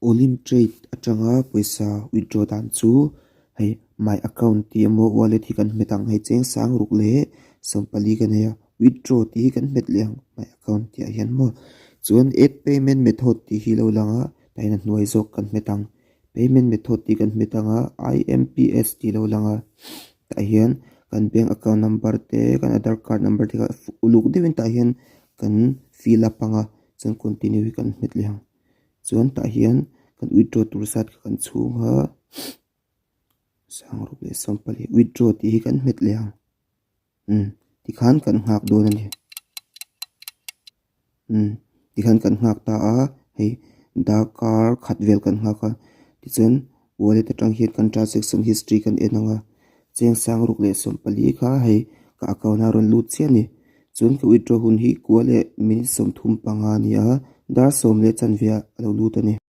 Olymp Trade atanga pawisa withdraw dan chu hei my account tih emaw wallet hi kan hmet ang hei cheng sang ruk leh 40 ka nei a withdraw tih hi kan hmet leh ang my account tih ah hian maw chuan add payment method tih hi a lo lang a tah hian a hnuai zawk kan hmet ang payment method tih kan hmet ang a IMPS tih a lo lang a tah hian kan bank account number te kan aadhar card number te kha uluk deuhin tah hian kan fill up ang a chuan continue hi kan hmet leh ang chuan tah hian kan withdraw tur zat kha kan chhung a 640 withdraw tih hi kan hmet leh ang umm tikhan kan nghak dawn a ni umm tikhan kan nghak ta a hei darkar khat vel kan nghak a tichuan wallet atang hian kan transaction history kan en ang a cheng 640 kha hei ka account ah a rawn lut chiah a ni chuan ka withdraw hun hi kua leh minute 35 a ni a dar sawm leh chanve ah a lo lut a ni.